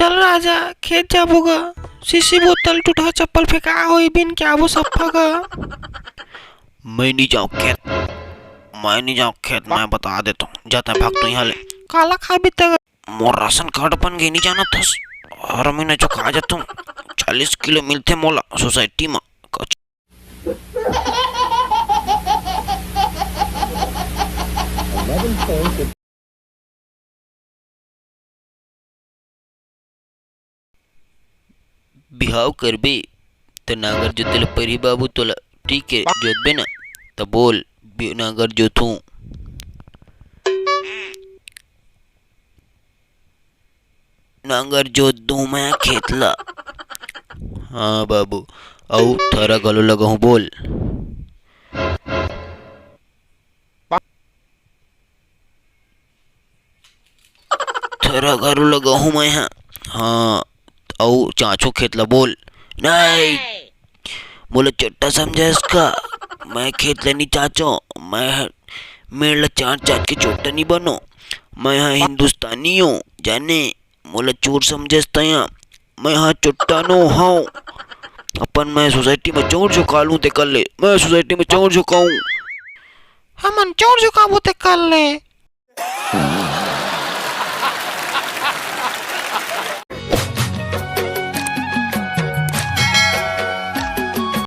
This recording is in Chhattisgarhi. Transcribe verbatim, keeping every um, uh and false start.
चल राजा, खेत जाबो गा। शीशी बोतल टूटहा चप्पल फेंका होई, बिन के आबो सफ्फा गा। मैं नी जांव खेत, मैं नी जांव खेत, मैं बता देथंव। जा तैं भाग तो इहां ले। काला खाबे त? मोर राशन कार्ड बन गे, नी जानत हस? हर महीना जो खा जाथंव, चालीस किलो मिलथे मोला सोसाइटी म। बिहाव करबे त नांगर जोते ल परही बाबू तोला। ठीक हे, जोतबे ना? त बोल, बि-, नांगर जोतहूं। नांगर जोत दूं मैं खेत ला। हां बाबू, अउ थरा घलो लगाहूं, बोल। थरा घलो लगाहूं मैं हा। हां, अउ चांचहूं खेत ला, बोल। नहीं, मोला चोट्टा समझेस का? मैं खेत ला नी चांचों, मैं ह-, मेड़ ला चांच चांच के चोट्टा नी बनों। मैं हा हिंदुस्तानी हों, जाने, मोला चोर समझेस तैं हा। मैं हा चोट्टा नो हों। अपन मैं सोसाइटी म चोर झोंका लूं तेकर ले, मैं सोसाइटी म चोर झोंकाहूं। हमन चोर झोंकाबो तेकर ले।